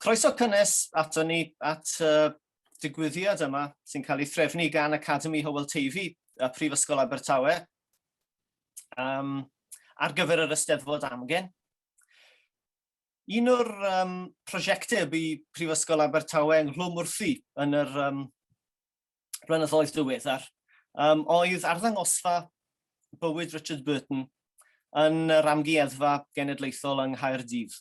Croeso cynnes ato ni at y digwyddiad yma sy'n cael ei threfnu gan Academi Hywel Teifi a Prifysgol Abertawe ar gyfer yr Eisteddfod Amgen. Un o'r prosiectau bu Prifysgol Abertawe ynghlwm wrthi yn yr blynyddoedd diweddar oedd arddangosfa bywyd Richard Burton yn yr Amgueddfa Genedlaethol yng Nghaerdydd.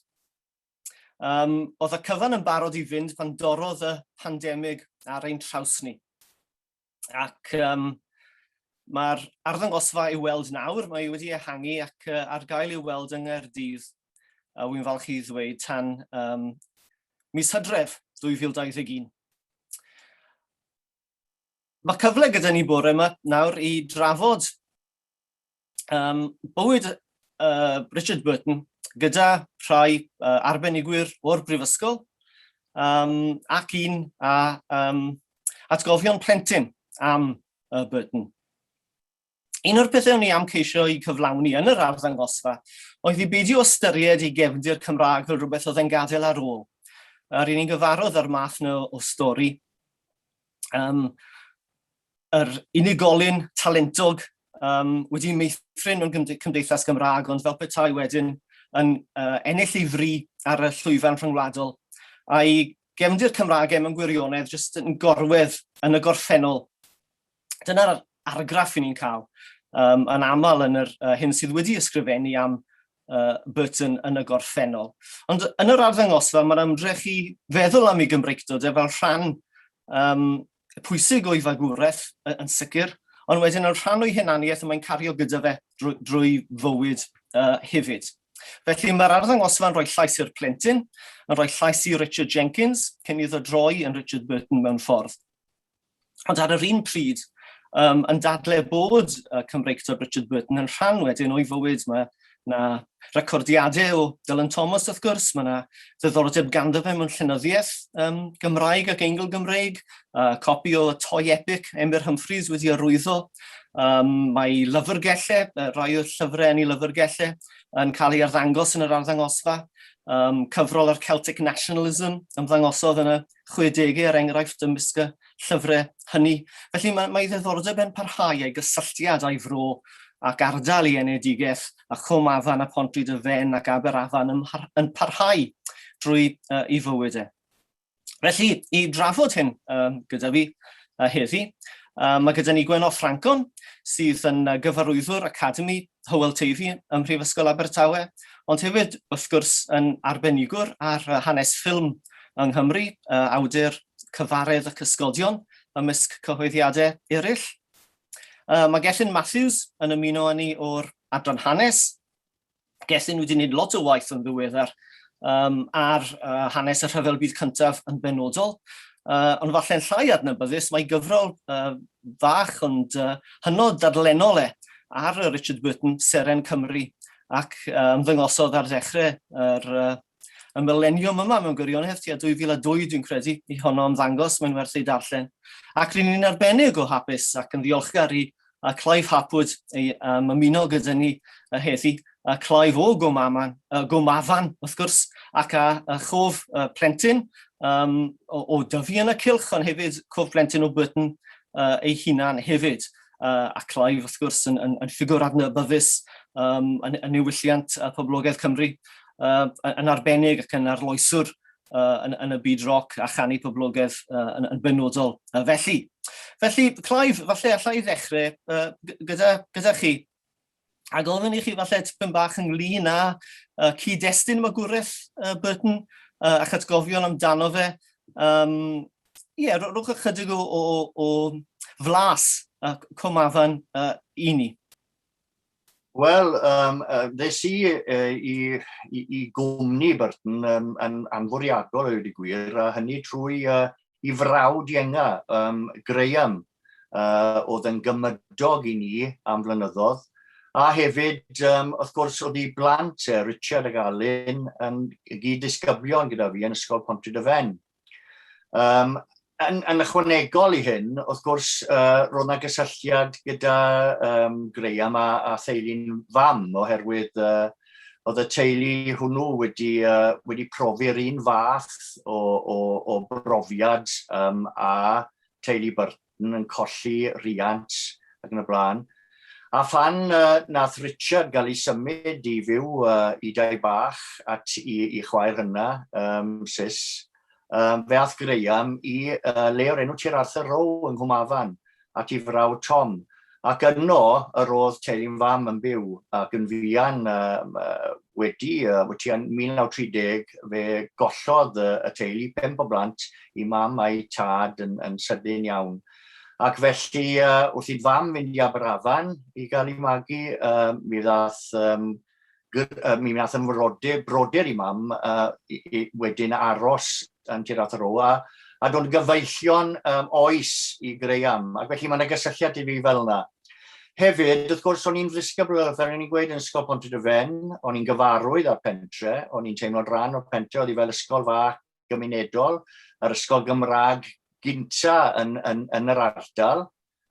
Oedd y cyfan yn barod i fynd pan dorrodd y pandemig ar ein traws ni. Ac mae'r arddangosfa i'w weld nawr, mae wedi ehangu ac ar gael i'w weld yng Nghaerdydd, a wy'n falch i ddweud, tan mis Hydref 2021. Mae cyfle gyda ni bore yma nawr i drafod bywyd Richard Burton gyda rhai arbenigwyr o'r brifysgol ac un a atgofion plentyn am Burton. Un o'r pethau o'n i am ceisio i cyflawni yn yr arddangosfa oedd i beidio ystyried ei gefndir Cymraeg fel rhywbeth oedd e'n gadael ar ôl. Yr un i'n gyfarwydd â'r math yna o stori. Yr unigolyn talentog wedi meithrin mewn cymdeithas Gymraeg, ond fel petai wedyn yn ennill ei fri ar y llwyfan rhyngwladol, a'i gefndir Cymraeg e mewn gwirionedd jyst yn gorwedd yn y gorffennol. Dyna'r argraff i ni'n cael yn aml yn yr hyn sydd wedi ysgrifennu am Burton yn y gorffennol. Ond yn yr arddangosfa mae'r ymdrech i feddwl am ei Gymreictod e fel rhan pwysig o'i fagwraeth yn sicr, ond wedyn yn rhan o'i hunaniaeth y mae'n cario gyda fe drwy, drwy fywyd hefyd. Felly mae'r arddangosfa'n rhoi llais i'r plentyn, yn rhoi llais i Richard Jenkins, cyn iddo droi yn Richard Burton mewn ffordd. Ond ar yr un pryd, yn dadle bod Cymreictod Richard Burton yn rhan wedyn o'i fywyd. Mae na recordiadau o Dylan Thomas, wrth gwrs, mae yna ddiddordeb ganddo fe mewn llenyddiaeth Gymraeg ac Eingl-Gymreig, copi o Toy Epic Emyr Humphreys wedi arwyddo. Mae lyfrgellau, rhai o'r llyfrau yn ei lyfrgellau, yn cael ei arddangos yn yr arddangosfa. Cyfrol ar Celtic Nationalism ymddangosodd yn y 60au, er enghraifft, ymysg y llyfrau hynny. Felly mae, mae ddiddordeb yn parhau a'i gysylltiad a'i fro ac ardal ei enedigaeth a Chwm Afan a Pontrhyd-y-fen ac Aberafan yn, yn parhau drwy ei fywyd e. Felly, i drafod hyn gyda fi heddi, mae gyda ni Gwenno Ffrancon, sydd yn gyfarwyddwr Academi Hywel Teifi ym Mhrifysgol Abertawe, ond hefyd, wrth gwrs, yn arbenigwr ar hanes ffilm yng Nghymru, awdur Cyfaredd y Cysgodion ymysg cyhoeddiadau eraill. Mae Gethin Matthews yn ymuno â ni o'r Adran Hanes. Gethin wedi gwneud lot o waith yn ddiweddar ar hanes y Rhyfel Byd Cyntaf yn benodol, ond falle'n llai adnabyddus, mae gyfrol fach ond hynod dadlennol e ar Richard Burton, Seren Cymru, ac ymddangosodd ar ddechrau yr y mileniwm yma mewn gwirionedd, tua 2002 dwi'n credu, i honno ymddangos, mae'n werth ei darllen. Ac ry'n ni'n arbennig o hapus ac yn ddiolchgar i Clive Hapwood ei ymuno gyda ni heddi. Clive o Gwm Aman, Gwm Afan, wrth gwrs, ac a chof plentyn o dyfu yn y cylch, ond hefyd cof plentyn o Burton ei hunan hefyd. A Clive, wrth gwrs, yn, yn, yn ffigwr adnabyddus yn, yn niwylliant poblogaidd Cymru, yn arbennig ac yn arloeswr yn, yn y byd roc a chanu poblogaidd yn, yn benodol. Felly, felly, Clive, falle allai i ddechrau gyda, gyda chi. A gofyn i chi falle tipyn bach ynglyn â cyd-destun magwraeth Burton a'ch atgofion amdano fe. Ie, yeah, rhowch ychydig o, o, o flas Cwm Afan i ni. Wel, ddes i, i, i, i gwmni Burton yn anfwriadol, a dweud y gwir, a hynny trwy i frawd ienga, Graham, oedd yn gymydog i ni am flynyddoedd, a hefyd, wrth gwrs, oedd ei blant e, Richard ac Alun, yn gyd-ddisgyblion gyda fi yn Ysgol Pontrhyd-y-fen. Yn ychwanegol i hyn, wrth gwrs, roedd yna gysylltiad gyda Graham a theulu'n fam, oherwydd Oedd y teulu hwnnw wedi, uh, wedi profi'r un fath o, o, o brofiad um, a teulu Burton yn colli rhiant ac yn y blaen. A phan uh, nath Richard gael ei symud i fyw uh, i dai bach at i, i chwaer hynna, um, Sis, um, fe ath Graham i uh, le o'r enw Tir Arthur Row yng Nghwmafan, at ei frawd Tom, ac yno yr oedd teulu'n fam yn byw, ac yn fuan uh, wedi, uh, tua 1930, fe gollodd y, y teulu pump o blant i mam a'i tad yn, yn sydyn iawn. Ac felly, uh, wrth i fam fynd i Aberafan i gael ei magu, uh, mi ddath um, mi wnaeth yn frodyr, brodyr i mam uh, i, i, wedyn aros yn Tir Aotearoa a dod yn gyfeillion um, oes i Graham, ac felly mae yna gysylltiad i fi fel yna. Hefyd, wrth gwrs, o'n i'n ddisgybl, fel o'n i'n gweud, yn Ysgol Pontrhydyfen, o'n i'n gyfarwydd â'r pentre, o'n i'n teimlo'n rhan o'r pentre, oedd hi fel ysgol fach gymunedol, yr ysgol Gymraeg gynta yn, yn, yn yr ardal.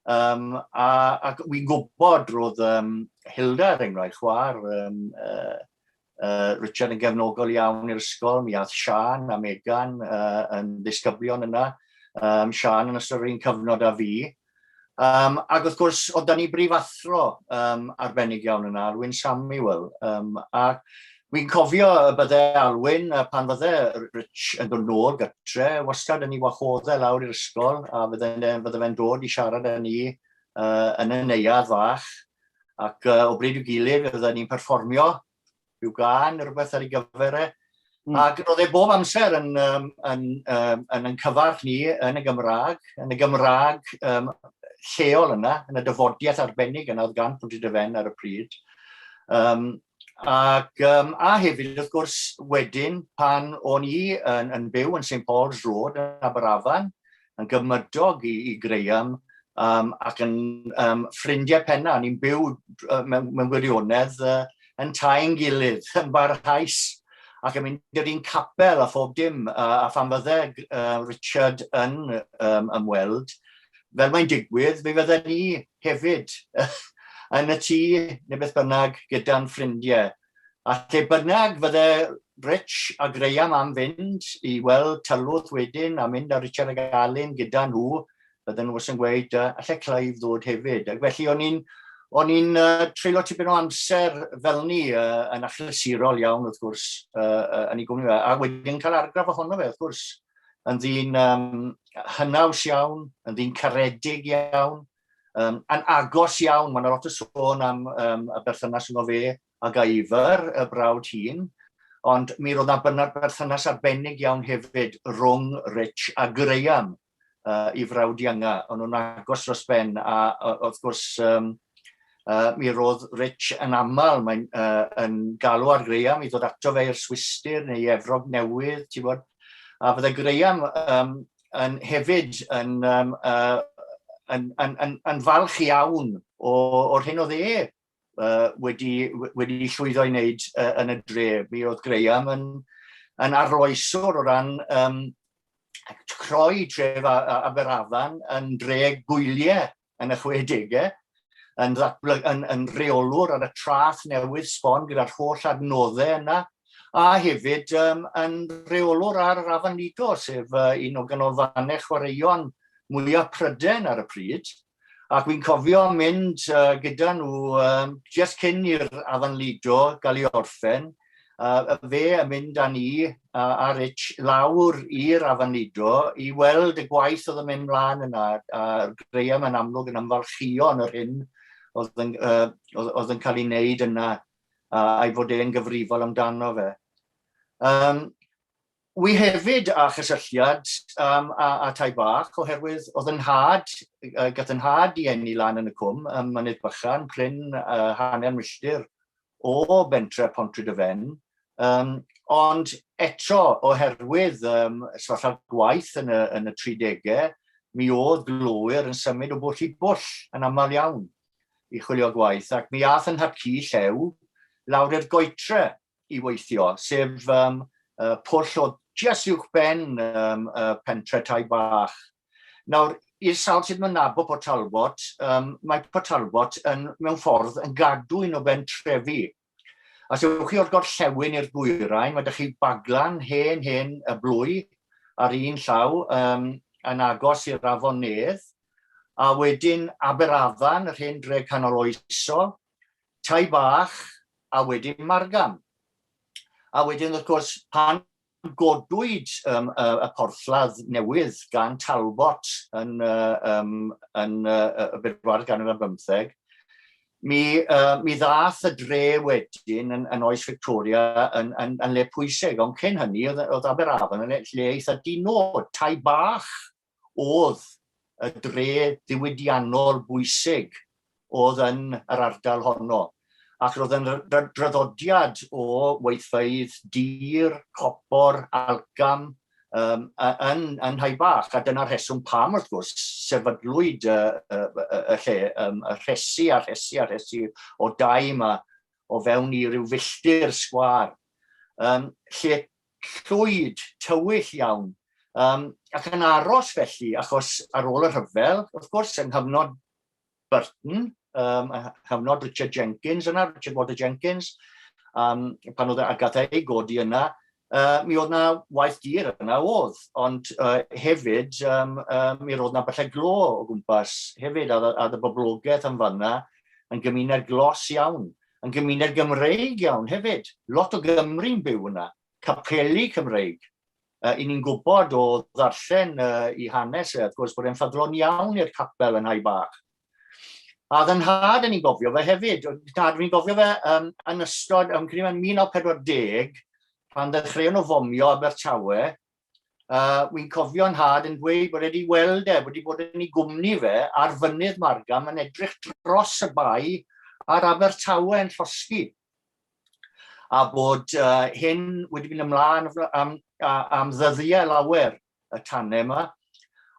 Um, a, ac wy'n gwybod roedd um, Hilda, er enghraifft, chwaer um, uh, uh, Richard yn gefnogol iawn i'r ysgol, mi ath Sian a Megan uh, yn ddisgyblion yna, um, Sian yn ystod yr un cyfnod â fi. Um, ac wrth gwrs, oedd da ni brifathro um, arbennig iawn yna, Alwyn Samuel. Um, a Wi'n cofio y bydde Alwyn, pan fydde Rich yn dod nôl gytre, wastad yn ei wahodd e lawr i'r ysgol, a fydde, fydde fe'n dod i siarad â ni uh, yn y neuadd fach, ac uh, o bryd i'w gilydd fydde ni'n perfformio rhyw gân neu rhywbeth ar ei gyfer e. Ac roedd e bob amser yn, um, yn, um, yn, yn cyfarch ni yn y Gymraeg, yn y Gymraeg um, lleol yna, yn y dyfodiaeth arbennig yna oedd gan Pontrhydyfen ar y pryd. Um, Ac, um, a hefyd, wrth gwrs, wedyn, pan o'n i yn, yn byw yn St Paul's Road yn Aberafan, yn gymydog i, i Graham, um, ac yn um, ffrindiau penna, ni'n byw uh, mewn, mewn gwirionedd uh, yn tai'n gilydd, yn barhaus, ac yn mynd i'r un capel a phob dim, uh, a phan fydde uh, Richard yn um, ymweld, fel mae'n digwydd, fe fydden ni hefyd yn y tŷ neu beth bynnag gyda'n ffrindiau. A lle bynnag fydde Rich a Graham am fynd i weld Tylwyth wedyn a mynd â Richard ag Alun gyda nhw, bydden nhw wastad yn gweud, uh, alle Clive ddod hefyd. Ac felly o'n i'n o'n i'n uh, treulio tipyn o amser fel ni uh, yn achlysurol iawn wrth gwrs uh, uh, yn ei gwmni fe, a wedyn cael argraff ohono fe wrth gwrs. Yn ddyn um, hynaws iawn, yn ddyn caredig iawn, um, yn agos iawn, mae yna lot o sôn am um, y berthynas yno fe ag Ivor, y brawd hŷn, ond mi roedd yna berthynas arbennig iawn hefyd rhwng Rich a Graham, uh, i frawd ianga. O'n nhw'n agos dros ben, a, a wrth gwrs um, uh, mi roedd Rich yn aml mae'n, uh, yn galw ar Graham i ddod ato fe i'r Swistir neu i Efrog Newydd, ti'n bod. A fydde Graham um, yn hefyd yn, um, uh, yn, yn, yn, yn falch iawn o, o'r hyn oedd e uh, wedi, wedi llwyddo i wneud uh, yn y dre. Mi oedd Graham yn, yn arloeswr o ran um, croi tref Aberafan yn dre gwyliau yn y 60au, yn, ddatblyg, yn, yn reolwr ar y traeth newydd sbon gyda'r holl adnoddau yna, a hefyd um, yn reolwr ar yr Afon Lido, sef uh, un o ganolfannau chwaraeon mwyaf Prydain ar y pryd. Ac wy'n cofio mynd uh, gyda nhw um, just cyn i'r Afon Lido gael ei orffen, uh, fe yn mynd â ni uh, a Rich lawr i'r Afon Lido i weld y gwaith oedd yn mynd mlaen yna, a Graham yn amlwg yn ymfalchïo yn yr hyn oedd yn, uh, oedd, oedd yn cael ei wneud yna, uh, a'i fod e'n gyfrifol amdano fe. Um, Wi hefyd â chysylltiad um, â, â tai bach, oherwydd oedd yn nhad, uh, gath yn nhad i eni lan yn y cwm, ym Mynydd Bychan, prin uh, hanner milltir o bentre Pontrhydyfen, um, ond eto, oherwydd um, sefyllfa gwaith yn y, yn y 30au, mi oedd glowyr yn symud o bwll i bwll yn aml iawn i chwilio gwaith, ac mi ath yn nhad-cu Llew lawr i'r goetre i weithio, sef um, uh, pwll o just uwch ben um, uh, pentre tai bach. Nawr, i'r sawl sydd yn nabod Port Talbot, um, mae Port Talbot yn, mewn ffordd yn gadw un o bentrefi. Os ewch chi o'r gorllewin i'r dwyrain, mae 'da chi Baglan, hen, hen y blwy, ar un llaw, um, yn agos i'r Afon Nedd, a wedyn Aberafan, yr hen dre canol oesol, Tai Bach, a wedyn Margam. A wedyn, wrth gwrs, pan godwyd um, y, y porthladd newydd gan Talbot yn, uh, um, yn uh, y bedwaredd ganrif ar bymtheg, mi, uh, mi ddath y dre wedyn yn, yn oes Victoria yn, yn, yn le pwysig, ond cyn hynny oedd, oedd Aberafan yn lle eitha dinod, tai bach oedd y dre ddiwydiannol bwysig oedd yn yr ardal honno, ac roedd yn draddodiad o weithfeydd dur, copor, algam um, yn, yn Nhai Bach, a dyna'r rheswm pam, wrth gwrs, sefydlwyd y, y, y, y lle, um, y rhesi a rhesi a rhesi o dai yma o fewn i ryw filltir sgwâr, um, lle llwyd, tywyll iawn, um, ac yn aros felly, achos ar ôl y rhyfel, wrth gwrs, yng nghyfnod Burton, um, yng nghyfnod Richard Jenkins yna, Richard Walter Jenkins, um, pan oedd a gath ei godi yna, uh, mi oedd na waith dir yna oedd, ond uh, hefyd um, uh, mi roedd na byllau glo o gwmpas hefyd, a, a y boblogaeth yn fanna yn gymuned glos iawn. Yn gymuned Gymreig iawn hefyd. Lot o Gymry'n byw yna. Capeli Cymreig. Uh, I ni'n gwybod o ddarllen uh, i hanes e, wrth gwrs, bod e'n ffyddlon iawn i'r capel yn Nhai Bach. A fy nhad yn i'n gofio fe hefyd. Nhad fi'n gofio fe um, yn ystod, yn credu mae'n 1940, pan ddechreuon nhw fomio Abertawe, Uh, Wy'n cofio nhad yn dweud bod wedi weld e, wedi bod yn ei gwmni fe ar fynydd Margam yn edrych dros y bae ar Abertawe yn llosgi. A bod uh, hyn wedi mynd ymlaen am, am ddyddiau lawer y tanau yma,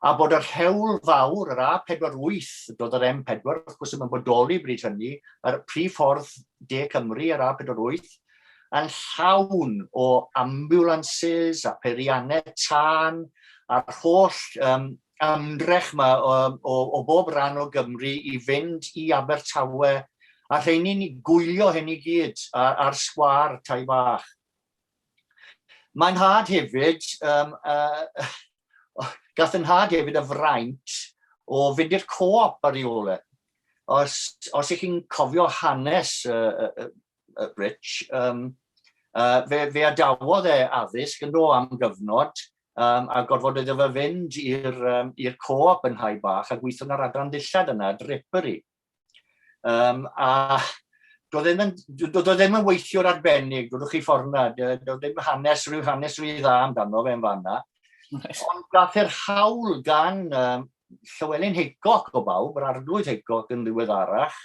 a bod yr hewl fawr, yr A48, doedd yr M4, wrth gwrs, ddim yn bodoli bryd hynny, yr prif ffordd De Cymru, yr A48, yn llawn o ambulances a peiriannau tân a'r holl um, ymdrech yma o, o, o bob rhan o Gymru i fynd i Abertawe a rheini'n gwylio hyn i gyd ar, ar sgwâr tai bach. Mae'n nhad hefyd, um, uh, gath yn nhad hefyd y fraint o fynd i'r co-op ar ei ôl e. Os, os ych chi'n cofio hanes uh, uh, uh, Rich, um, uh, fe, fe adawodd e addysg yn do am gyfnod, um, a gorfod iddo fe fynd i'r um, co-op yn Nhai Bach a gweithio yn yr adran ddillad yna, drapery. Um, a doedd ddim yn, doedd ddim yn weithiwr arbennig, dodwch chi ffordd yna, doedd ddim hanes, rhyw hanes rhy dda amdano fe yn fanna. Nice. Ond gath e'r hawl gan um, Llywelyn Haycock o bawb, yr arglwydd Haycock yn ddiweddarach,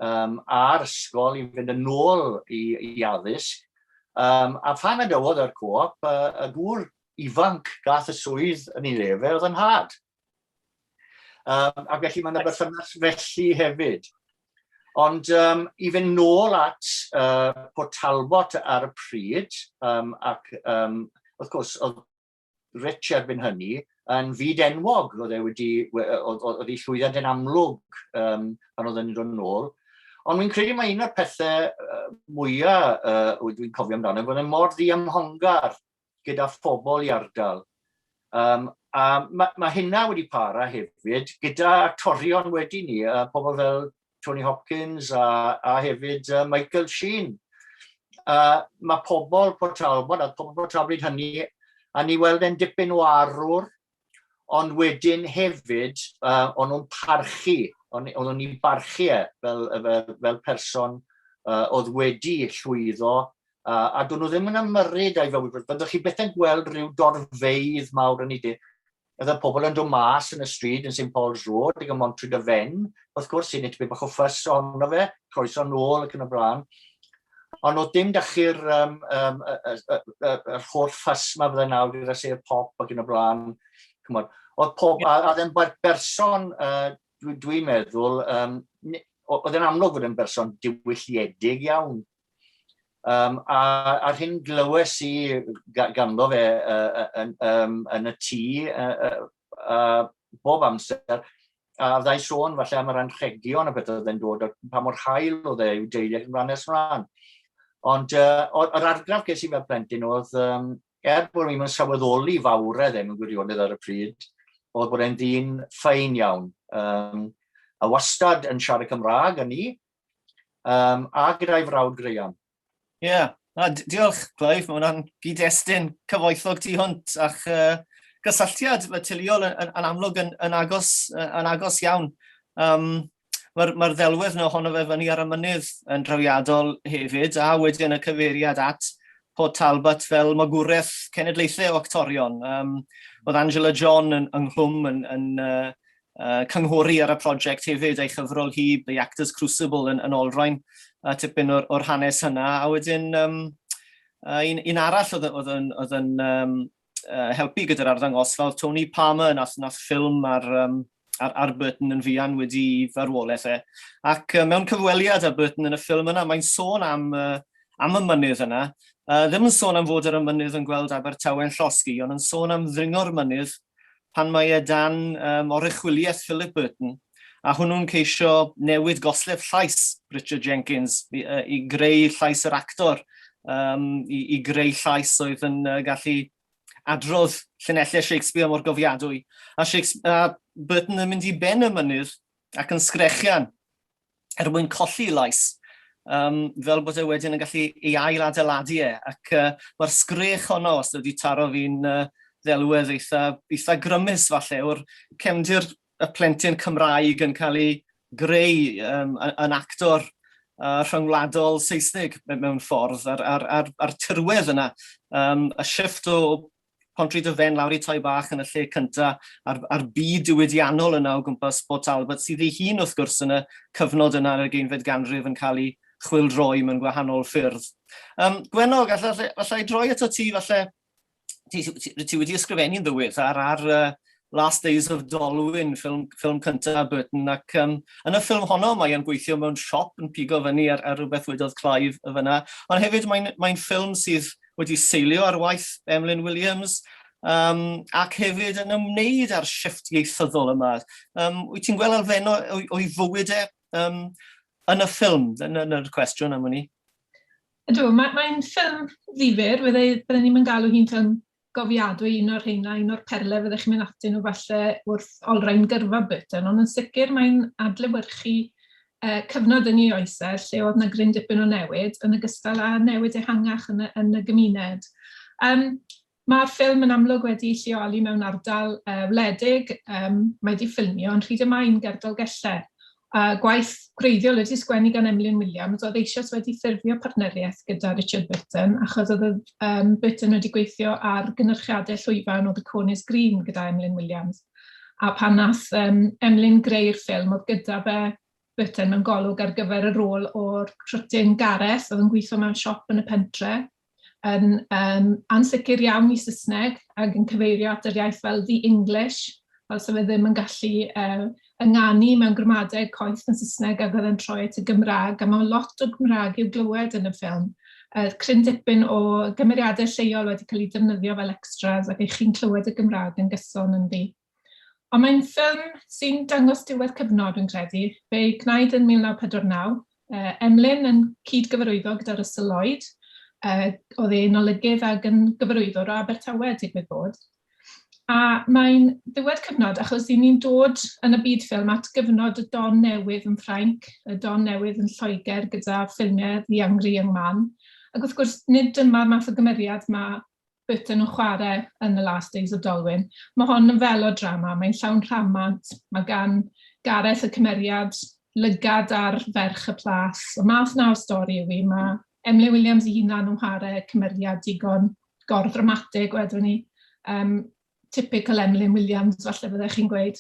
um, a'r ysgol i fynd yn ôl i, i addysg. Um, a phan adawodd yr co-op, uh, y gŵr ifanc gath y swydd yn ei le fe oedd yn nhad. Um, ac felly mae yna berthynas felly hefyd. Ond um, i fynd nôl at uh, Port Talbot ar y pryd, um, ac um, wrth gwrs, oedd Rich erbyn hynny yn fyd enwog, oedd e wedi, oedd, oedd ei llwyddiant yn amlwg um, pan oedd e'n dod nôl. Ond wy'n credu mae un o'r pethau uh, mwyaf uh, dwi'n cofio amdano, bod e'n mor ddiymhongar gyda phobl i ardal. Um, a mae, mae hynna wedi para hefyd gyda actorion wedi ni, uh, pobl fel Tony Hopkins a, a hefyd uh, Michael Sheen. Uh, mae pobl Port Talbot a pobl Port Talbot hynny, a ni weld e'n dipyn o arwr, ond wedyn hefyd, uh, o'n nhw'n parchu, o'n, o'n nhw'n barchu e fel, fel, fel person uh, oedd wedi llwyddo, uh, a dyn nhw ddim yn ymyrryd a'i fywyd. Byddwch chi byth yn gweld rhyw dorfeydd mawr yn ei de. Oedd y pobl yn dod mas yn y stryd yn St Paul's Road ac yn Montryd y Fen, wrth gwrs, sy'n tipyn bach o ffys ohono fe, croeso nôl ac yn y blaen. Ond oedd dim dachu'r um, um, y, y, y, yr holl ffys ma fydde nawr gyda sêr pop ac yn y blaen. Chymod, oedd pob, yeah. a, a ddim berson, uh, dwi'n dwi meddwl, um, oedd e'n amlwg fod yn berson diwylliedig iawn. Um, a, a'r hyn glywes i ganddo fe uh, yn, um, yn y tŷ uh, uh, bob amser, a fyddai sôn falle am yr anrhegion a beth oedd e'n dod, a pa mor hael oedd e i'w deulu ac yn rhan nes mlaen. Ond uh, yr argraff ges i fel plentyn oedd, um, er bod ni'n sylweddoli fawredd e mewn gwirionedd ar y pryd, oedd bod e'n ddyn ffein iawn. Um, a wastad yn siarad Cymraeg â ni, um, a gyda'i frawd Graham. Ie, yeah. Na, diolch Clive, mae hwnna'n gyd-destun cyfoethog tu hwnt a'ch uh, gysylltiad teuluol yn, yn, yn amlwg yn, yn, agos, yn agos iawn. Um, Mae'r mae ddelwedd yna ohono fe fyny ar y mynydd yn drawiadol hefyd, a wedyn y cyfeiriad at Port Talbot fel magwraeth cenedlaethau o actorion. Um, oedd Angela John yn, ynghlwm yn, yn uh, uh, cynghori ar y prosiect hefyd, ei chyfrol hi, The Actors Crucible, yn, yn olrhain uh, tipyn o'r, or hanes hynna. A wedyn, um, uh, un, un arall oedd, oedd yn, oedd yn um, uh, helpu gyda'r arddangosfa oedd Tony Palmer, nath, nath ffilm ar, um, ar, ar Burton yn fuan wedi farwolaeth e. Ac uh, mewn cyfweliad â Burton yn y ffilm yna, mae'n sôn am, uh, am y mynydd yna. Uh, ddim yn sôn am fod ar y mynydd yn gweld Abertawe'n llosgi, ond yn sôn am ddringo'r mynydd pan mae e dan um, oruchwyliaeth Philip Burton, a hwnnw'n ceisio newid goslef llais Richard Jenkins i, uh, i greu llais yr actor, um, i, i greu llais oedd yn uh, gallu adrodd llinellau Shakespeare mor gofiadwy. A, Shakespeare, a Burton yn mynd i ben y mynydd ac yn sgrechian er mwyn colli lais, um, fel bod e wedyn yn gallu ei ail adeiladu e. Ac uh, mae'r sgrech honno, os wedi taro fi'n uh, ddelwedd eitha, eitha grymus falle, o'r cefndir y plentyn Cymraeg yn cael ei greu um, yn actor uh, rhyngwladol Saesneg mewn ffordd, a'r, ar, ar, ar tirwedd yna, um, y shifft o Pontrhydyfen lawr i Tai Bach yn y lle cynta, a'r, ar byd diwydiannol yna o gwmpas Port Talbot, sydd ei hun wrth gwrs yn y cyfnod yna yn yr ugeinfed ganrif yn cael ei chwyldroi mewn gwahanol ffyrdd. Um, Gwenno, gallai, gallai droi ato ti falle ti, ti, ti wedi ysgrifennu'n ddiweddar ar uh, Last Days of Dolwyn, ffilm, ffilm cyntaf Burton, ac um, yn y ffilm honno mae e'n gweithio mewn siop yn pigo fyny ar, ar rhywbeth wedodd Clive y fyna, ond hefyd mae'n mae ffilm sydd wedi seilio ar waith Emlyn Williams, um, ac hefyd yn ymwneud â'r shifft ieithyddol yma. Um, wyt ti'n gweld elfennau o'i, o'i fywyd e um, yn y ffilm? Dyna'r cwestiwn am hynny. Ydw, mae'n mae ffilm ddifyr, fydde, bydden ni'n galw hi'n ffilm gofiadwy, un o'r rheina, un o'r perle fyddech chi'n mynd atyn nhw falle wrth olrhain gyrfa Burton, ond yn sicr mae'n adlewyrchu uh, cyfnod yn ei oes e, lle oedd 'na gryn dipyn o newid, yn ogystal â newid ehangach yn y, yn y gymuned. Um, Mae'r ffilm yn amlwg wedi'i lleoli mewn ardal uh, wledig, um, mae wedi ffilmio yn Rhyd-y-main ger Dolgellau. A gwaith gwreiddiol wedi sgwennu gan Emlyn Williams oedd eisoes wedi ffurfio partneriaeth gyda Richard Burton, achos oedd um, Burton wedi gweithio ar gynyrchiadau llwyfan o The Corn is Green gyda Emlyn Williams. A pan nath um, Emlyn greu'r ffilm, oedd gyda fe Burton mewn golwg ar gyfer y rôl o'r crwtyn Gareth, oedd yn gweithio mewn siop yn y pentre yn um, ansicr iawn i Saesneg ac yn cyfeirio at yr iaith fel the English, fel sa fe ddim yn gallu uh, ynganu mewn gramadeg coeth yn Saesneg ac oedd yn troi at y Gymraeg, a mae lot o Gymraeg i'w glywed yn y ffilm. Uh, cryn dipyn o gymeriadau lleol wedi cael eu defnyddio fel extras ac eich chi'n clywed y Gymraeg yn gyson ynddi. Ond mae'n ffilm sy'n dangos diwedd cyfnod, dwi'n credu. Fe'i gwnaed yn 1949. Uh, Emlyn yn cyd-gyfarwyddo gyda Russell Lloyd. Uh, oedd e'n olygydd ac yn gyfarwyddwr o Abertawe, digwydd bod. A mae'n ddiwedd cyfnod, achos i ni'n dod yn y byd ffilm at gyfnod y don newydd yn Ffrainc, y don newydd yn Lloegr gyda ffilmiau The Angry Young Man. Ac wrth gwrs, nid dyma'r math o gymeriad mae Burton yn chwarae yn The Last Days of Dolwyn. Mae hon yn felodrama, mae'n llawn rhamant, mae gan Gareth y cymeriad lygad ar ferch y plas. Y math na o stori yw hi, mae Emlyn Williams ei hunan yn chwarae cymeriad digon gor-ddramatig, wedwn ni. Um, typical Emlyn Williams, falle byddech chi'n gweud.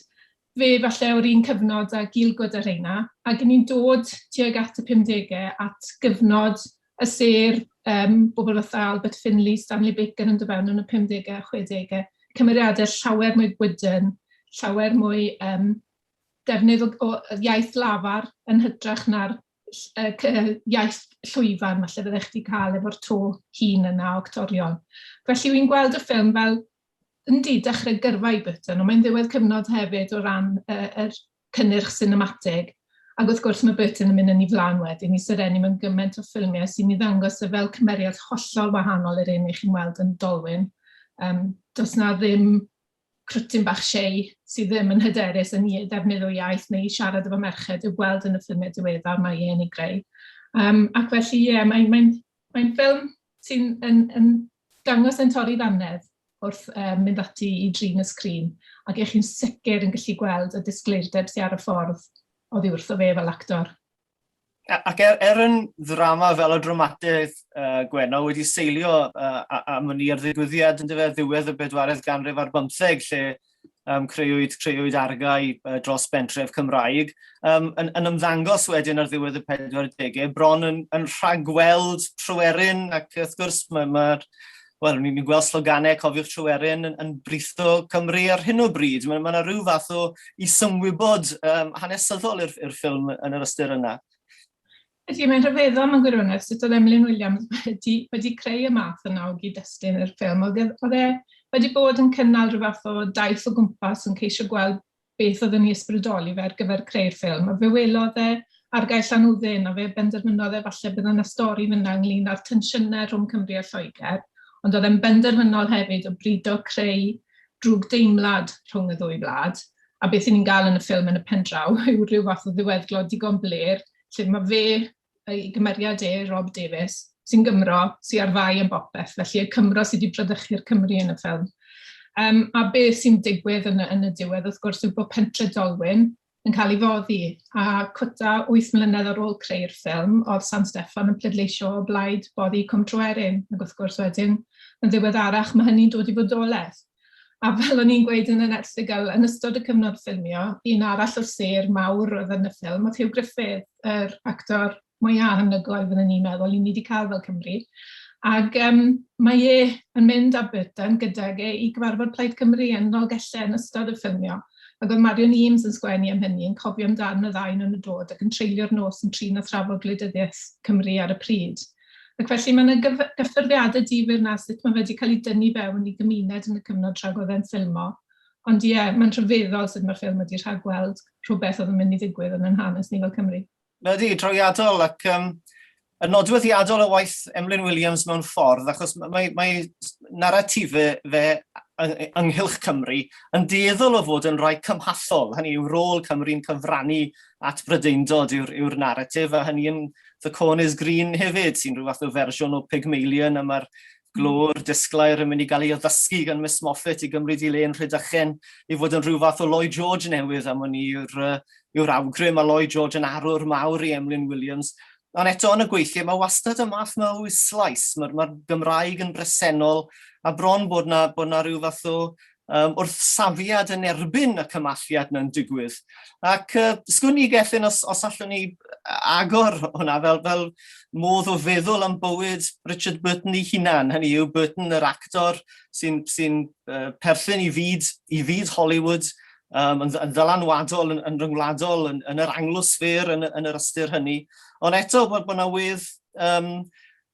Fe falle o'r un cyfnod a Gielgud a rheina, ac ni'n dod tuag at y 50au at gyfnod y sêr, um, bobl fatha Albert Finley, Stanley Baker yn dod fewn yn y 50au a 60au, cymeriadau llawer mwy gwydn, llawer mwy um, defnydd o, o iaith lafar yn hytrach na'r iaith llwyfan falle fyddech chdi cael efo'r to hŷn yna o actorion. Felly wy'n gweld y ffilm fel, yndi, dechrau gyrfa i Burton, ond mae'n ddiwedd cyfnod hefyd o ran uh, yr cynnyrch sinematig. Ac wrth gwrs mae Burton yn mynd yn ei flaen wedyn i serennu mewn gymaint o ffilmiau sy'n ei ddangos e fel cymeriad hollol wahanol i'r un i chi'n weld yn Dolwyn. Does 'na ddim crwtyn bach shei sydd ddim yn hyderus yn ei ddefnydd o iaith neu i siarad efo merched i'w gweld yn y ffilmiau diweddar mae e'n ei greu. Ac felly ie, mae'n mae mae ffilm sy'n yn, yn dangos e'n torri ddannedd wrth mynd ati i drin y sgrin, ac y'ch chi'n sicr yn gallu gweld y disgleirdeb sy ar y ffordd oddi wrtho fe fel actor. Ac er yn ddrama felodramataidd Gwenno wedi seilio am wn i ar ddigwyddiad yndyfe, ddiwedd y bedwaredd ganrif ar bymtheg lle creuwyd, creuwyd argae dros bentref Cymraeg, yn, yn ymddangos wedyn ar ddiwedd y 40au, bron yn, yn rhagweld Tryweryn, ac wrth gwrs mae'r ma, wel, ni'n gweld sloganau Cofiwch Tryweryn yn, yn britho Cymru ar hyn o bryd. Mae yna rhyw fath o isymwybod hanesyddol i'r ffilm yn yr ystyr yna. Ydy, mae'n rhyfeddol mewn gwirionedd sut oedd Emlyn Williams wedi creu y math yna o gyd-destun i'r ffilm. Oedd e, oedd e wedi bod yn cynnal rhyw fath o daith o gwmpas yn ceisio gweld beth oedd yn ei ysbrydoli fe ar gyfer creu'r ffilm. A fe welodd e argae Llanwddyn a fe benderfynodd e falle bydd yna stori fyna ynglyn â'r tensiynau rhwng Cymru a Lloegr. Ond oedd e'n benderfynol hefyd o brido creu drwgdeimlad rhwng y ddwy wlad. A beth 'y ni'n gael yn y ffilm yn y pen draw yw rhyw fath o ddiweddglo digon blêr, lle mae fe, ei gymeriad e, Rob Davies, sy'n Gymro, sy ar fai am bopeth, felly y Cymro sydd wedi bradychu'r Cymry yn y ffilm. A beth sy'n digwydd yn y, yn y diwedd, wrth gwrs, yw bod pentre Dolwyn yn cael ei foddi, a cwta 8 mlynedd ar ôl creu'r ffilm, oedd San Steffan yn pleidleisio o blaid boddi Cwm Tryweryn, ac wrth gwrs wedyn, yn ddiweddarach, mae hynny'n dod i fodolaeth. A fel o'n i'n gweud yn yn erthygl, yn ystod y cyfnod ffilmio, un arall o'r sêr mawr oedd yn y ffilm oedd Hugh Griffith, yr actor mwyaf anhygoel fydden ni'n meddwl i ni wedi cael fel Cymru. Ac mae e yn mynd â Burton gydag e i gyfarfod Plaid Cymru yn Nolgellau yn ystod y ffilmio. Ac oedd Marion Eames yn sgwennu am hynny, yn cofio amdan y ddau nhw'n dod ac yn treulio'r nos yn trin a thrafod gwleidyddiaeth Cymru ar y pryd. Ac felly mae yna gyffyrddiadau difyr 'na sut mae fe wedi cael ei dynnu fewn i gymuned yn y cyfnod tra oedd e'n ffilmo. Ond ie, mae'n rhyfeddol sut mae'r ffilm wedi rhagweld rhywbeth oedd yn mynd i ddigwydd yn ein hanes ni fel Cymru. Ydy, drawiadol ac yn nodweddiadol o waith Emlyn Williams mewn ffordd, achos mae, mae naratifau fe ynghylch Cymru yn dueddol o fod yn rhai cymhallol, hynny yw rôl Cymru'n cyfrannu at Brydeindod yw'r yw naratif, a hynny yn The Corn is Green hefyd, sy'n rhyw fath o fersiwn o Pygmalion, a mae'r glöwr disglair yn mynd i gael ei addysgu gan Miss Moffat i gymryd ei le yn Rhydychen i fod yn rhyw fath o Lloyd George newydd, am wn i yw'r yw'r awgrym, a Lloyd George yn arwr mawr i Emlyn Williams. Ond eto yn y gweithiau, mae wastad y math yma o wyslais, mae'r mae Gymraeg yn bresennol, a bron bod na, bod na rhyw fath o wrthsafiad yn erbyn y cymalliad yna'n digwydd. Ac sgwn i Gethin os, os allwn ni agor hwnna fel, fel modd o feddwl am bywyd Richard Burton ei hunan, hynny yw Burton yr actor sy'n sy perthyn i fyd, i fyd Hollywood, yn, yn ddylanwadol, yn, yn rhyngwladol, yn, yn yr anglosffer, yn, yn yr ystyr hynny. Ond eto bod, bod yna wedd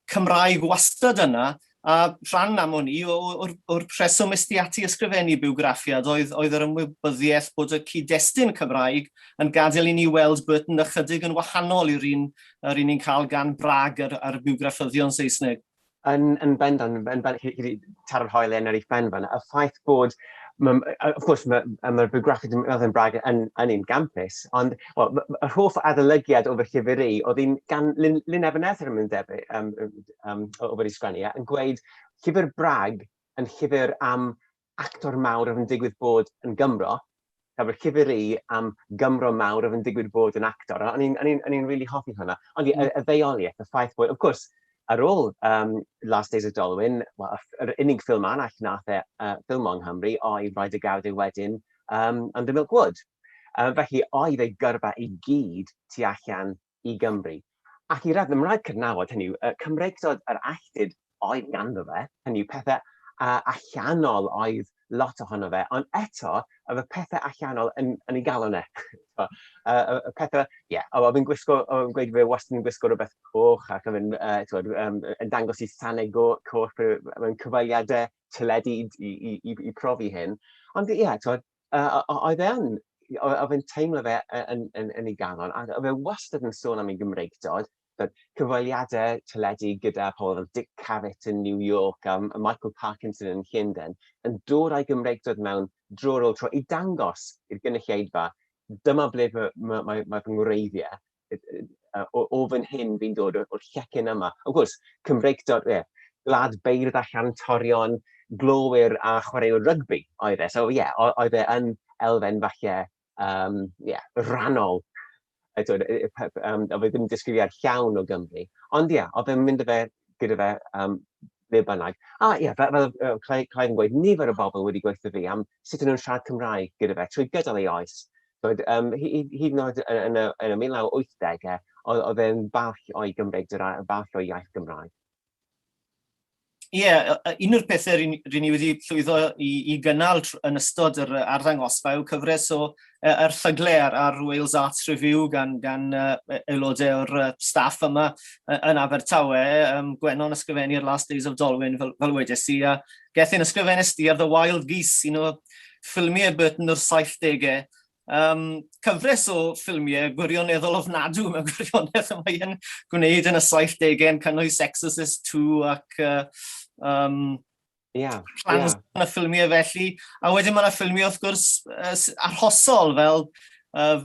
Cymraeg wastad yna, a rhan am wn i o'r, or rheswm es di ati ysgrifennu bywgraffiad oedd, oedd yr ymwybyddiaeth bod y cyd-destun Cymraeg yn gadael i ni weld Burton ychydig yn wahanol i'r un yr un ni'n cael gan Brag a'r, a'r bywgraffyddion Saesneg. Yn, yn bendant, yn bendant, chi wedi taro'r hoelen ar ei phen fan'na. Y ffaith bod ma, of course, mae'r ma bywgraffiad yn Brag yn, yn un gampus, ond well, yr hoff adolygiad o fy llyfr i, oedd un gan Lyn, Lyn Ebenezer yn debyg, o wedi sgwennu, e, yn gweud llyfr Brag yn llyfr am actor mawr oedd yn digwydd bod yn Gymro, llyfr llyfr i am Gymro mawr oedd yn digwydd bod yn actor. O'n i'n really hoffi hwnna. Ond y, y ddeuoliaeth, y ffaith bod, of course, ar ôl Last Days of Dolwyn, wel, yr unig ffilm arall nath e ffilmo yng Nghymru oedd Rhaid y Gawd wedyn And the Milk Wood. Felly, oedd ei gyrfa i gyd tu allan i Gymru. Ac i raddau, mae'n rhaid cydnabod hynny yw, Cymreictod yr alltud oedd ganddo fe, hynny yw pethau allanol oedd lot ohono fe, ond eto, oedd y pethau allanol yn, yn ei galon e. Y pethau, ie, yeah, oedd yn gwisgo, oedd yn gweud fe wastad yn gwisgo rhywbeth coch ac oedd yn, twod, yn dangos i sanau go, coch mewn cyfweliadau teledu i, i, i, i profi hyn. Ond ie, yeah, twod, oedd e yn oedd e'n teimlo fe yn, yn, yn ei galon, a oedd e wastad yn sôn am ei Gymreictod, but cyfweliadau teledu gyda pobl fel Dick Cavett yn New York a Michael Parkinson yn Llundain, yn dod â'i Gymreictod mewn dro ar ôl tro i dangos i'r gynulleidfa, dyma ble fy, mae, mae, mae fy ngwreiddiau, o, o fan hyn fi'n dod, o'r llecyn yma. Of course, Cymreictod, ie, yeah, gwlad beirdd a chantorion, glowyr a chwaraewr rygbi oedd e. So ie, yeah, oedd e yn elfen falle um, yeah, rannol. Oedd e ddim disgrifiad llawn o Gymru. Ond ie, yeah, oedd e'n mynd â fe gyda fe um, ble bynnag. A ie, yeah, fel, fel uh, Clive, Clive yn gweud, nifer o bobl wedi gweithio fi am sut ydyn nhw'n siarad Cymraeg gyda fe trwy gydol ei oes. Twyd, um, hyd yn oed yn, yn, y, yn y 1980au, oedd e'n balch o'i Gymreig, balch o'i iaith Gymraeg. Ie, yeah, un o'r pethau rŷn ni wedi llwyddo i, i gynnal yn ystod yr arddangosfa yw cyfres o erthygle ar, ar Wales Arts Review gan, gan uh, aelodau o'r staff yma yn Abertawe. Um, Gwennon ysgrifennu'r Last Days of Dolwyn, fel, fel wedes i, a Gethin ysgrifennes di ar The Wild Geese, un o ffilmiau Burton o'r 70au. Um, cyfres o ffilmiau gwirioneddol ofnadw mewn gwirionedd y mae e'n gwneud yn y 70au yn cynnwys Exorcist 2 ac uh, um, yeah, Plans yeah. y ffilmiau felly. A wedyn mae yna ffilmiau wrth gwrs arhosol fel uh,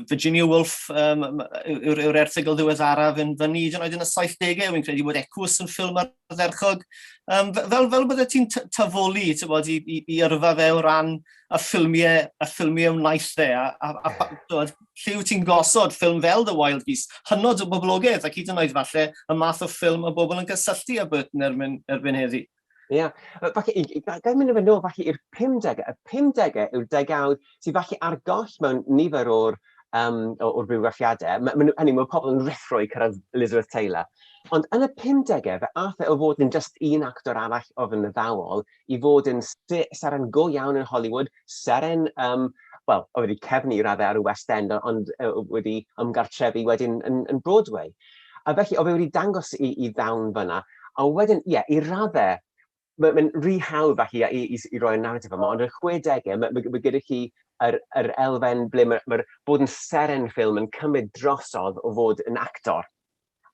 Virginia Woolf um, yw'r yw erthygl ddiweddaraf yn fyny, hyd yn oed yn y 70au, wy'n credu bod Equus yn ffilm ardderchog. Um, fel, fel bydde ti'n tafoli bod, i, i, i yrfa fe o ran y ffilmiau, y ffilmiau wnaeth e, a, a, a, a tywed, lle wyt ti'n gosod ffilm fel The Wild Geese, hynod o boblogaidd, ac hyd yn oed falle y math o ffilm y bobl yn cysylltu â Burton erbyn, erbyn heddi. Ie, yeah. Falle, gael mynd yn ôl falle i'r 50au. Y 50au yw'r degawd sydd falle ar goll mewn nifer o'r, um, o'r bywgraffiadau. Ma, ma, hynny, mae pobl yn rhuthro i cyrraedd Elizabeth Taylor. Ond yn y 50au, fe ath e o fod yn just un actor arall oedd yn addawol i fod yn seren go iawn yn Hollywood, seren, um, wel, oedd wedi cefnu i raddau ar y West End, ond wedi ymgartrefu wedyn yn, yn Broadway. A felly, oedd e wedi dangos i, i ddawn fyna. A wedyn, ie, yeah, i raddau, mae'n ma rhy hawdd falle i, i, i roi'r narratif yma, ond yn y 60au, mae, mae, mae gyda chi yr, yr elfen ble mae'r mae bod yn seren ffilm yn cymryd drosodd o fod yn actor.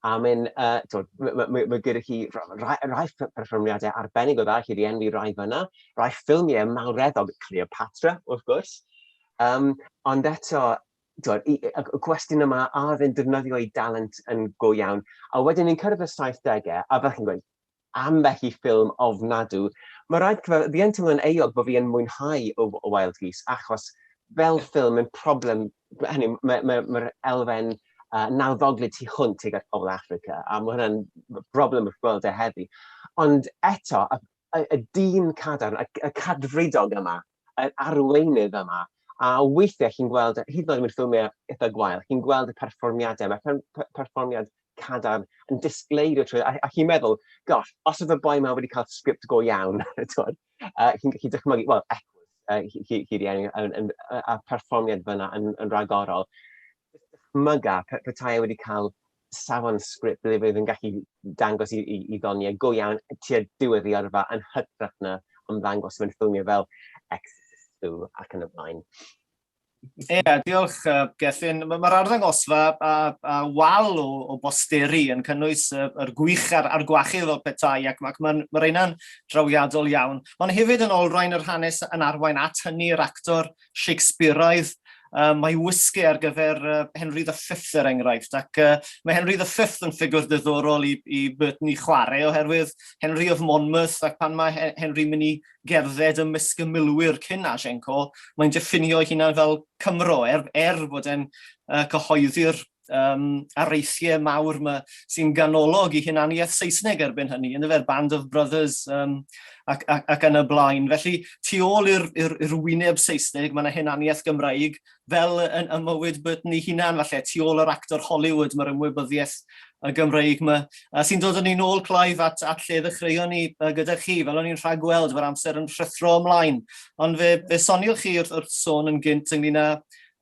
A mae'n, uh, mae ma, ma, ma gyda chi rai, rai perfformiadau arbennig o dda, chi wedi enwi rai fyna, rai ffilmiau mawreddog, Cleopatra, wrth gwrs. Um, ond eto, twod, i, y, y cwestiwn yma, a oedd e'n defnyddio ei dalent yn go iawn? A wedyn ni'n cyrraedd y 70au, a fel chi'n gweud, ambell i ffilm ofnadw. Mae rhaid cyfadde, fi yn teimlo'n euog bod fi yn mwynhau o, o Wild Geese, achos fel ffilm yn problem, hynny, mae'r mae, mae, mae elfen uh, nawddoglyd tu hwnt tuag at pobl Africa, a mae hwnna'n broblem wrth gweld e heddi. Ond eto, y, y, y dyn cadarn, y, y cadfridog yma, yr arweinydd yma, a weithiau chi'n gweld, hyd yn oed mewn ffilmiau eitha gwael, chi'n gweld y perfformiadau, mae perfformiad cadarn yn disgleirio trwy, a, a chi'n meddwl, gosh, os oedd y boi yma wedi cael sgript go iawn, twod, uh, chi'n gallu dychmygu, wel, Equus, uh, hi, hi, hi yn, yn, yn, a perfformiad fyna yn, yn rhagorol. Dychmyga pe, petai e wedi cael safon sgript ble fydd yn gallu dangos i, i, i ddoniau go iawn tua diwedd ei yrfa yn hytrach na ymddangos mewn ffilmiau fel Exorcist 2 ac yn y blaen. Ie, yeah, diolch uh, Gethin. Mae'r ma arddangosfa a, a wal o, o bosteri yn cynnwys uh, yr gwych a'r, a'r gwachydd fel petai, ac mae'n ma, ma rheina'n drawiadol iawn. Ond hefyd yn olrhain yr hanes yn arwain at hynny, yr actor Shakespeareaidd, uh, mae wisgu ar gyfer uh, Henry V er enghraifft, ac uh, mae Henry V yn ffigwr diddorol i, i Burton i chwarae oherwydd Henry of Monmouth, ac pan mae Henry mynd i gerdded ymysg y milwyr cyn Agincourt, mae'n diffinio ei hunan fel Cymro, er, er bod e'n uh, cyhoeddi'r um, areithiau mawr yma sy'n ganolog i hunaniaeth Saesneg erbyn hynny, yn fe'r Band of Brothers um, ac, ac, ac yn y blaen. Felly, tu ôl i'r wyneb Saesneg, mae yna hunaniaeth Gymraeg, fel yn, ym mywyd Burton ei hunan, falle, tu ôl yr actor Hollywood, mae'r ymwybyddiaeth y Gymreig yma, uh, sy'n dod â ni'n ôl, Clive, at, at lle ddechreuon ni uh, gyda chi, fel o'n i'n rhagweld, mae'r amser yn rhuthro ymlaen. Ond fe, fe sonioch chi wrth, wrth sôn yn gynt ynglyn â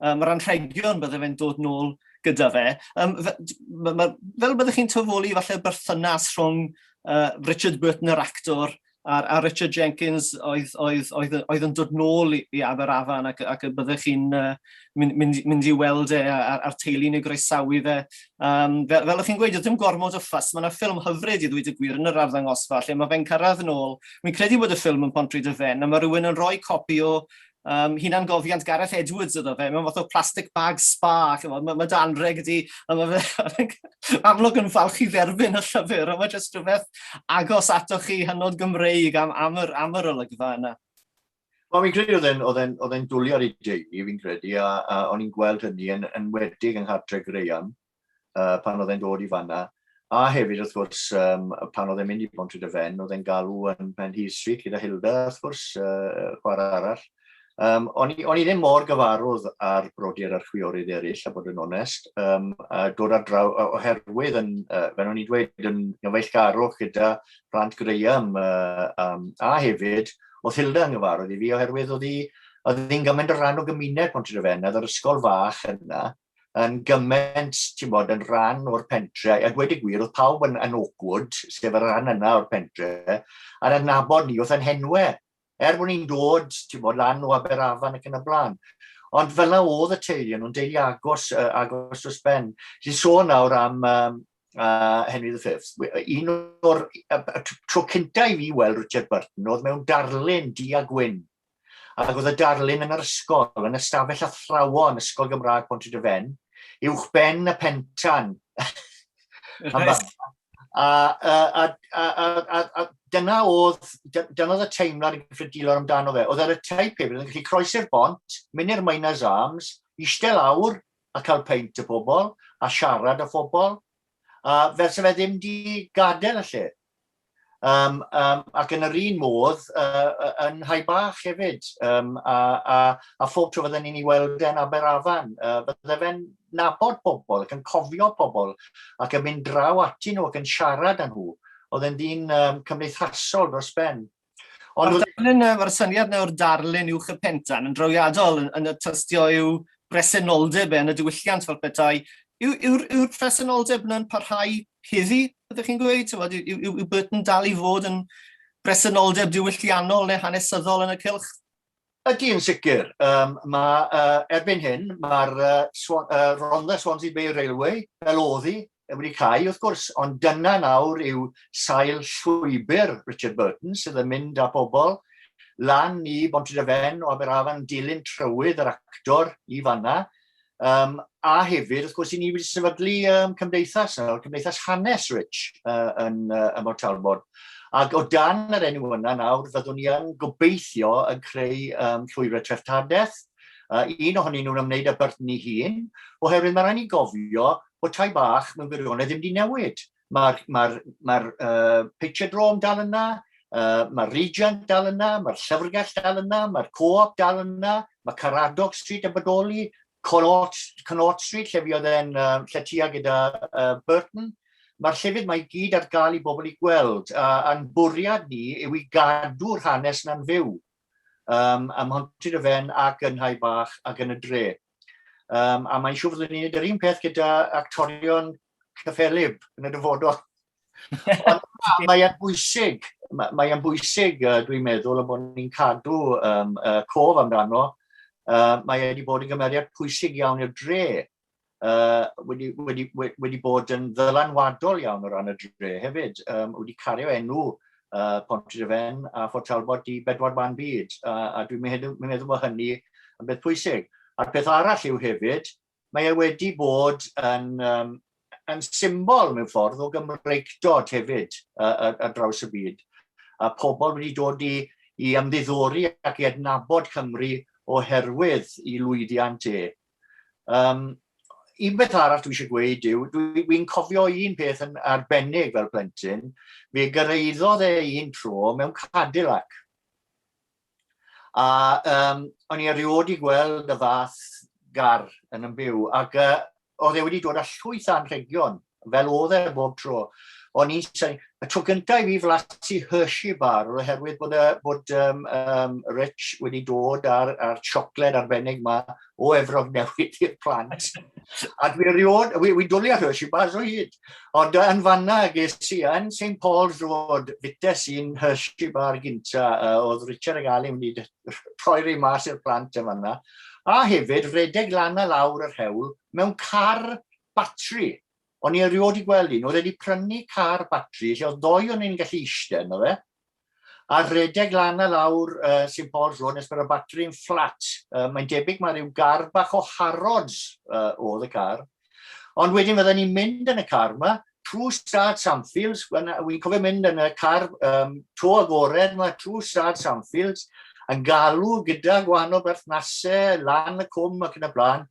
um, yr anrhegion bydde fe'n dod nôl gyda fe. Um, fe, ma, ma, fel byddech chi'n tafoli falle berthynas rhwng uh, Richard Burton yr actor a, a Richard Jenkins oedd, oedd, oedd, oedd yn dod nôl i, i Aberafan ac, ac y byddech chi'n uh, mynd, mynd, mynd i weld e a'r, a'r teulu'n ei groesawu fe. Um, fel, fel ych chi'n gweud, oedd dim gormod o ffas. Mae yna ffilm hyfryd i ddweud y gwir yn yr arddangosfa lle mae fe'n cyrraedd yn ôl. Mi'n credu bod y ffilm yn Pontrhyd-y-fen a mae rhywun yn rhoi copi o um, hunangofiant Gareth Edwards iddo fe, mewn fath o plastic bag spa, chymod, mae, mae danreg ydi, a mae fe amlwg yn falch i dderbyn y llyfr, a mae jyst rhywbeth agos atoch chi hynod Gymreig am, am, yr, am yr olygfa yna. Wel, fi'n credu oedd e'n oedd e'n oedd e'n dwlu ar ei deulu, fi'n credu, a, a o'n i'n gweld hynny yn enwedig yng nghartre Graham, uh, pan oedd e'n dod i fanna. A hefyd, wrth gwrs, um, pan oedd e'n mynd i Bontrhyd-y-fen, oedd e'n galw yn Penrhys Street gyda Hilda, wrth gwrs, uh, chwarae arall. Um, o'n, i, on i ddim mor gyfarwydd ar brodyr a'r chwiorydd eraill, a bod yn onest, um, a dod ar draw, oherwydd, yn, uh, fel o'n i'n dweud, yn gyfeillgarwch gyda plant Graham, uh, um, a hefyd, oedd Hilda yn gyfarwydd i fi, oherwydd oedd hi, oedd hi'n gymaint o ran o gymuned Pontrhydyfen, oedd yr ysgol fach yna, yn gymaint, ti'n bod, yn rhan o'r pentre, a dweud y gwir, oedd pawb yn, yn Oakwood, sef y rhan yna o'r pentre, a'n adnabod ni wrth ein henwe, er bod ni'n dod, ti'n bod, lan o Aberafan ac yn y blaen. Ond fel yna oedd y teulu, nhw'n deulu agos, uh, agos dros ben. Ti'n sôn nawr am um, Henry V. Un o'r uh, tro cyntaf i fi weld Richard Burton oedd mewn darlun du a gwyn. Ac oedd y darlun yn yr ysgol, yn ystafell athrawon Ysgol Gymraeg Pontrhydyfen, uwch ben y pentan. Right. A, a, a, a, a, a, a dyna oedd, dyna oedd y teimlad yn gyffredinol amdano fe. Oedd ar y teip hefyd, oedd yn gallu croesi'r bont, mynd i'r Miners Arms, eistedd lawr a cael peint y pobl, a siarad â phobl, a fel se fe ddim di gadael y lle. Um, um, ac yn yr un modd, uh, yn Nhai Bach hefyd, um, a, a, a phob tro fydden ni'n ei weld e'n Aberafan, uh, fydde fe'n nabod pobl ac yn cofio pobl ac yn mynd draw atyn nhw ac yn siarad â nhw. Oedd e'n ddyn um, cymdeithasol dros ben. Ond mae'r darlun, mae'r syniad yna o'r darlun uwch y pentan yn drawiadol yn, yn y tystio i'w bresenoldeb e yn y diwylliant fel petai. Yw'r yw, yw presenoldeb yna'n parhau heddi, ydych chi'n gweud? Tywod, yw, yw, yw Burton dal i fod yn bresenoldeb diwylliannol neu hanesyddol yn y cylch? Ydy, yn sicr. Um, ma, uh, erbyn hyn, mae'r uh, Swan, uh, Rhondda Swansea Bay Railway, fel oedd hi, wedi cau, wrth gwrs, ond dyna nawr yw sail llwybr Richard Burton sydd yn mynd â pobl lan i Bontrhydyfen o Aberafan dilyn trywydd yr actor i fanna. Um, a hefyd, wrth gwrs, i ni wedi sefydlu um, cymdeithas, nawr, cymdeithas hanes Rich uh, yn, uh, ym Mhort Talbot. Ac o dan yr enw yna nawr, fyddwn ni yn gobeithio yn creu um, llwybrau treftadaeth. Uh, un ohonyn nhw'n ymwneud â Burton ei hun, oherwydd mae rhaid ni gofio bod tai bach mewn gwirionedd ddim wedi newid. Mae'r mae mae uh, Picture Drome dal yna, uh, mae'r Regent dal yna, mae'r Llyfrgell dal yna, mae'r Co-op dal yna, mae Caradog Street yn bodoli, Connaught, Connaught Street, lle fuodd e'n uh, lletia gyda uh, Burton. Mae'r llefydd mae i gyd ar gael i bobl i gweld, a, a'n bwriad ni yw i gadw'r hanes na'n fyw um, ym Mhontrhydyfen ac yn Nhai Bach ac yn y dre. Um, a mae'n siŵr fyddwn ni'n gwneud yr un peth gyda actorion cyffelyb yn y dyfodol. Ond mae'n bwysig, mae'n bwysig, dwi'n meddwl, y bod ni'n cadw um, uh, cof amdano. Uh, mae wedi bod yn gymeriad pwysig iawn i'r dre. Uh, wedi, wedi, wedi bod yn ddylanwadol iawn o ran y dre hefyd. Um, wedi cario enw uh, Pontrhydyfen a Fort Talbot i bedwar ban byd, uh, a dwi'n meddwl, meddwl bod hynny yn beth pwysig. A'r peth arall yw hefyd, mae e wedi bod yn, um, yn symbol mewn ffordd o Gymreictod hefyd uh, ar draws y byd. A pobl wedi dod i, i ymddiddori ac i adnabod Cymru oherwydd i lwyddiant e. Um, un beth arall dwi eisiau gweud yw, dwi'n dwi cofio un peth yn arbennig fel plentyn, fe gyrraeddodd e un tro mewn Cadillac. A um, o'n i erioed i gweld y fath gar yn yn byw, ac uh, oedd e wedi dod â llwyth anrhegion, fel oedd e bob tro. O'n i'n Y tro gyntaf i fi flasu Hershey bar oedd oherwydd bod, uh, bod um, um, Rich wedi dod ar, ar siocled arbennig ma o Efrog Newydd i'r plant. A dwi erioed, wi, wi dwlu ar Hershey bars o hyd. Ond yn fanna ges i yn St Paul's Road, futes i'n Hershey bar gynta, uh, oedd Richard ag Ali wedi rhoi rei mas i'r plant yn fanna. A hefyd, redeg lan a lawr yr hewl mewn car batri. O'n i erioed 'di gweld un. Oedd e 'di prynu car batri lle oedd doi o'n ni'n gallu eistedd yno fe, a rhedeg lan a lawr uh, St Paul's Road nes bod y batri'n fflat. Uh, mae'n debyg mae rhyw gar bach o Harrods uh, oedd y car. Ond wedyn fydden ni'n mynd yn y car yma, trwy stad Samfields, wy'n cofio mynd yn y car um, to agored yma, trwy stad Samfields, yn galw gyda gwahanol berthnasau, lan y cwm ac yn y blaen,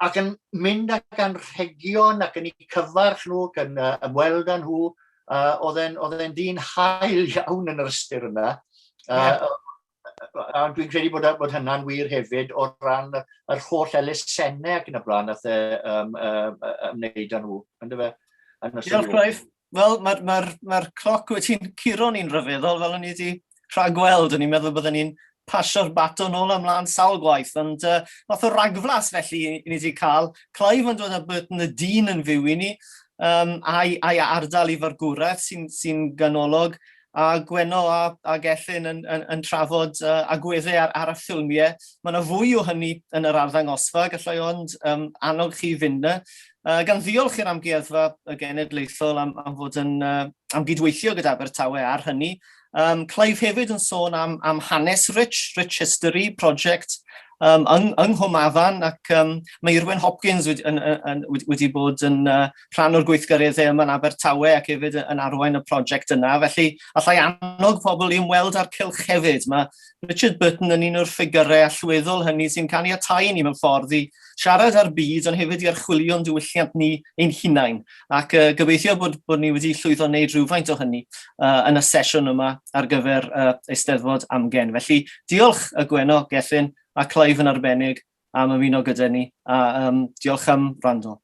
ac yn mynd ac anrhegion ac yn eu cyfarch nhw ac yn uh, ymweld â nhw. Uh, oedd e'n oedd e'n ddyn hael iawn yn yr ystyr yna. Uh, yeah. A dwi'n credu bod, bod hynna'n wir hefyd o ran yr holl elusennau ac yn y blaen nath e um, uh, ymwneud â nhw. Ynddo fe? Diolch, Clive. Wel, mae'r ma ma cloc wedi'n curo ni'n rhyfeddol, fel o'n i wedi rhagweld. O'n i'n meddwl byddwn ni'n pasio'r baton nôl ymlaen sawl gwaith, ond uh, fath o ragflas felly i ni wedi cael. Clive yn dod â Burton y dyn yn fyw i ni, um, a'i, a'i ardal i fargwraeth sy'n sy ganolog, a Gwenno a, a Gethin yn, yn, yn trafod uh, agweddau ar, ar y ffilmiau. Mae yna fwy o hynny yn yr arddangosfa, gallai ond um, annog chi fynd yna. Gan ddiolch i'r Amgueddfa y Genedlaethol am, am fod yn, uh, am gydweithio gyda Abertawe ar hynny. Um, Clive hefyd yn sôn am, am hanes Rich, Rich History Project, um, yng, yng Nghwmafan, ac um, mae Irwin Hopkins wedi, yn, yn, wedi bod yn uh, rhan o'r gweithgareddau yma yn Abertawe ac hefyd yn arwain y prosiect yna. Felly, allai annog pobl i ymweld â'r cylch hefyd. Mae Richard Burton yn un o'r ffigurau allweddol hynny sy'n caniatáu ni mewn ffordd i siarad â'r byd, ond hefyd i archwilio'n diwylliant ni ein hunain. Ac uh, gobeithio bod, bod ni wedi llwyddo wneud rhywfaint o hynny uh, yn y sesiwn yma ar gyfer uh, Eisteddfod Amgen. Felly, diolch y Gwenno, Gethin a Clive yn arbennig am ymuno gyda ni, a um, diolch am wrando.